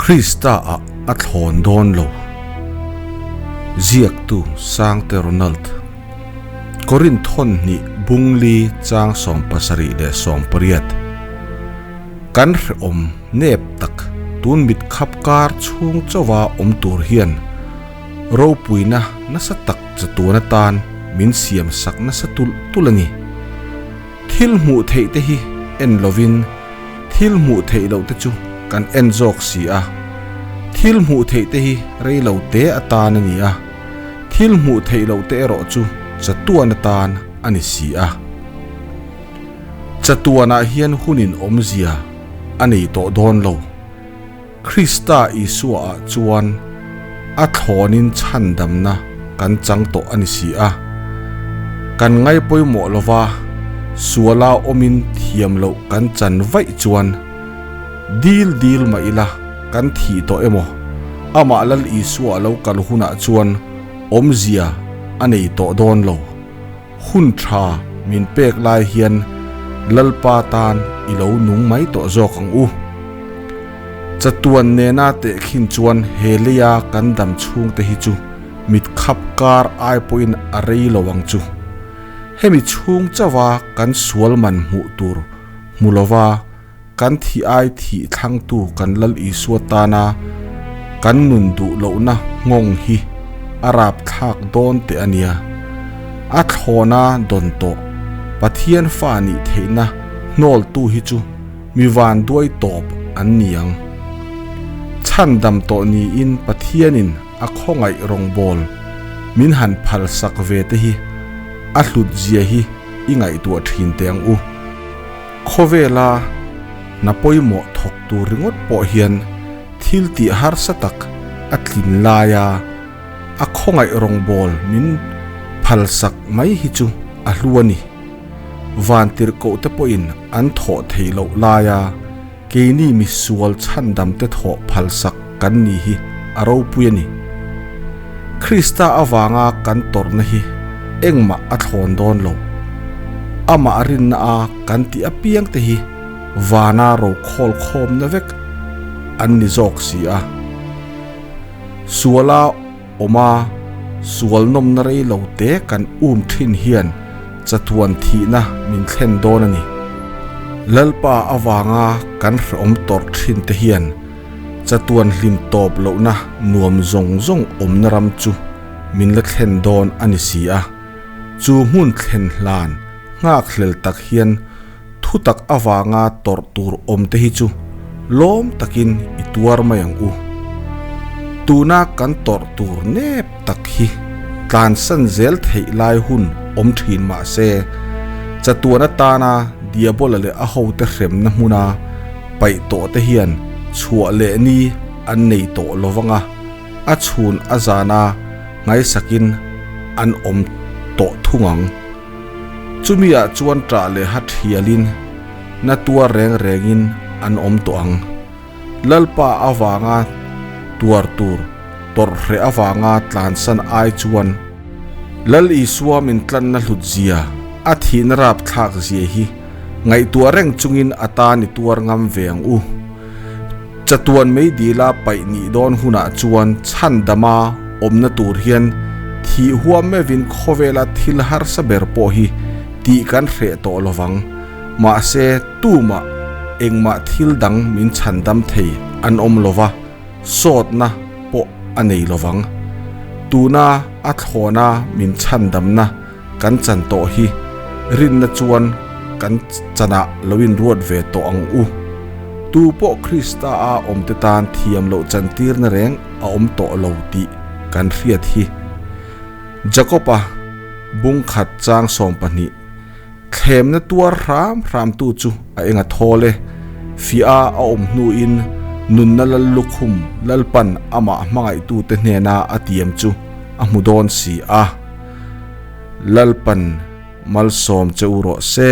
Krista ah a thlawn dawn lo. Ziaktu Sangte Ronald. Korinth thawn hnih bungli chang 78. Kan hrehawm nep tak tun mit khap kar chhung chauha awm tur hian ropuina nasa tak chatuan atan min siam sak nasa tulh tulh a ni. Thil hmuh theih te hi en lovin thil hmuh theih loh te chu kan en zawk si a. Thil hmuh theih te hi rei lo te atan a ni a, thil hmuh theih loh te erawh chu chatuan atan a ni si a. Chatuanah hian hunin awmzia a nei tawh dawn lo. Krista Isuaah chuan a thlawnin chhandamna kan chang tawh a ni si a. Kan ngai pawimawh lova suala awmin thiam loh kan chan vaih chuan dil dil mah ila kan thih tawh emaw amah Lal Isua lo kal hunah chuan awmzia a nei tawh dawn lo. Hun tha min pek lai hian Lalpa tan i lo nung mai tawh zawk ang u. Chatuan nena tehkhin chuan he leia kan dam chhungte hi chu mit khap kar ai pawhin a rei lo ang chu. Hemi chhung chauha kan sual man hmuh tur hmu lova kan thih ai thih thlangtu kan Lal Isua tana kan nun duh lohna nghawng hi a rapthlak dawn teh a nia. A thlawna dawn tawh Pathian fa nih theihna hnawltu hi chu mi vanduai tawp an ni ang. Chhandam tawh niin Pathianin a khawngaih rawngbawl min han phalsak ve te hi a hlut zia hi i ngaihtuah thin teh ang u. Khawvela hna pawimawh thawk tur ringawt pawh hian thil tih harsa tak a tlin laia a khawngaih rawngbawl min phalsak mai hi chu a hlu a ni. Vantirhkoh te pawhin an thawh theih loh laia keini misual chhandam te thawh phalsak kan ni hi a ropui a ni. Krista avanga kan tawrhna hi engmah a thlawn dawn lo. Amah rinna a kan tih apiang te hi vana ro khawl khawmna vek an ni zawk si a. Suala awma sual nawmna rei lo te kan um thin hian chatuan thihna min thlen dawn a ni. Lalpa avanga kan hrehawm tawrh thin te hian Chatuan hlim tawp lohna nuam zawng zawng awmna ram chu min la thlen dawn a ni si a. Chu hmun thlen hlan nghakhlel tak hian thutak avanga tawrh tur awm te hi chu lawm takin i tuar mai ang u. Tuna kan tawrh tur nep tak hi tlansan zel theih lai hun awm thin mah se, chatuan atana Diabola leh a hote hremna hmuna paih tawh te hian chhuah leh ni an nei tawh lo vang a, a chhun a zana nghaisakin an awm tawh thung ang. Chumi ah chuan ṭah leh ha ṭhialin na tuar reng rengin an awm tawh ang. Lalpa avanga tuar tur tawrhhreh avanga tlansan ai chuan Lal Isua min tlanna hlut zia, a thihna rapthlak zia hi ngaihtuah reng chungin a tan i tuar ngam ve ang u. Chatuan meidila paih nih dawn hunah chuan chhandama awmna tur hian thih huam meuhin khawvela thil harsa ber pawh hi tih kan hreh tawh lovang. Mahse tumah engmah thil dang min chhandam thei an awm lova. Sawtna pawh a nei lovang. Tuna a thlawna min chhandamna kan chan tawh hi rinna chuan kan chanah lo inruat ve tawh ang u. Tu pawh Krista a awmte tan thiam loh chantirna reng a awm tawh lo tih kan hriat hi. Jakob-a bung khat chang 12 Thlemna tuar hram hramtu chu a enga thawl e. Fiah a awm hnuin nunna lal lukhum Lalpan amah hmangaihtute hnena a tiam chu a hmu dawn si a. Lalpan malsawm che u rawh se.